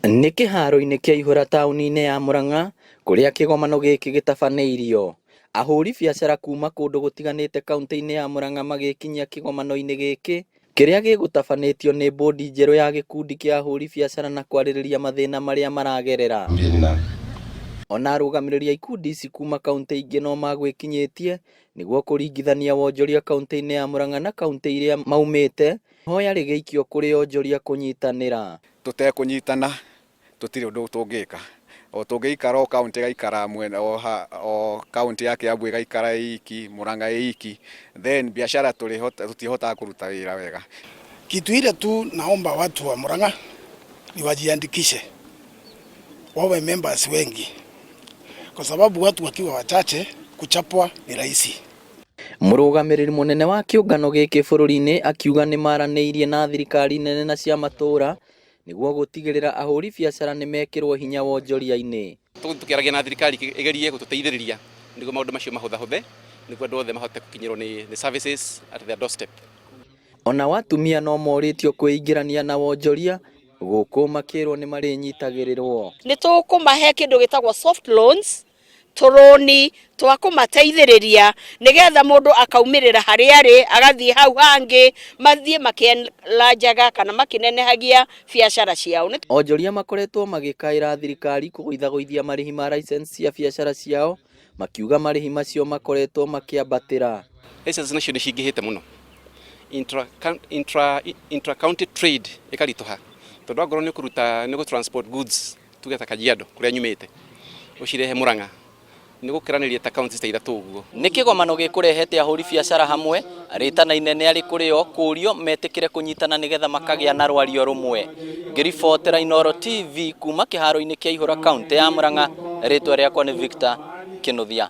Nĩ kĩharo-inĩ kĩa Ihũra taũni-inĩ ya Murang'a kũrĩa kĩgomano gĩkĩ gĩtabanĩirio. Ahũri biacara kuma kũndũ gũtiganĩte kauntĩ-inĩ ya Murang'a magĩkinyia kĩgomano-inĩ gĩkĩ kĩrĩa gĩgũtabanĩtio nĩ bũndi njerũ ya gĩkundi kĩa ahũri biacara na kwarĩrĩria mathĩna marĩa maragerera. Ona arũgamĩrĩri a ikundi ici kuma kauntĩ ingĩ no magwĩkinyĩtie nĩguo kũringithania wonjoria kauntĩ-inĩ ya Murang'a na kauntĩ iria maumĩte, ihoya rĩgĩikio kũrĩ onjoria kũnyitanĩra. Tũtekũnyitana tũtirĩ ũndũ tũngĩka. O tũngĩikara o kaũntĩ ĩgaikara mwena o, o kaũntĩ ya Kiambu ĩgaikara ĩiki, Murang'a ĩiki, then biashara tũtihotaga kũruta wĩra wega. Kitu ile tu naomba watu wa Murang'a ni wajiandikishe wawe members wengi, kwa sababu watu wakiwa wachache kuchapwa ni rahisi. Mũrũgamĩrĩri mũnene wa kĩũngano gĩkĩ bũrũri-inĩ akiuga nĩ maranĩirie na thirikari nene na cia matũũra nĩguo gũtigĩrĩra ahũri biacara nĩ mekĩrwo hinya wonjoria-inĩ. Tũkĩaragia na thirikari ĩgerie gũtũteithĩrĩria nĩguo maũndũ macio mahũthahũthe nĩguo andũ othe mahote gũkinyĩrwo nĩ services at their doorstep. Ona atumia no morĩtio kwĩingĩrania na wonjoria gũkũ makĩrwo nĩ marĩnyitagĩrĩrwo. Nĩ tũkũmahe kĩndũ gĩtagwo soft loans, tũrũni twa kũmateithĩrĩria nĩgetha mũndũ akaumĩrĩra harĩa arĩ agathiĩ hau hangĩ, mathiĩ makĩenlanjaga kana makĩnenehagia biacara ciao. Onjoria makoretwo magĩkaĩra thirikari kũgũithagũithia marĩhi ma license cia biacara ciao, makiuga marĩhi macio makoretwo makĩambatĩra. Licenses nacio nĩ cingĩhĩte mũno. Intra county trade ĩkaritũha tondũ angorwo nĩ ũkũruta nĩ gũ transport goods tuge ta Kajiado kũrĩa nyumĩte ũcirehe Murang'a nĩ gũkĩranĩria ta counties ta ithatũ ũguo. Nĩ kĩgomano gĩkũrehete ahũri biacara hamwe, rĩtana inene arĩ kũrĩ o kũrio metĩkĩre kũnyitana nĩgetha makagĩa na rwario rũmwe. Ngĩribotera Inooro TV kuma kĩharo-inĩ kĩa Ihũra kaũntĩ ya Murang'a, rĩtwa rĩakwa nĩ Victor Kĩnuthia.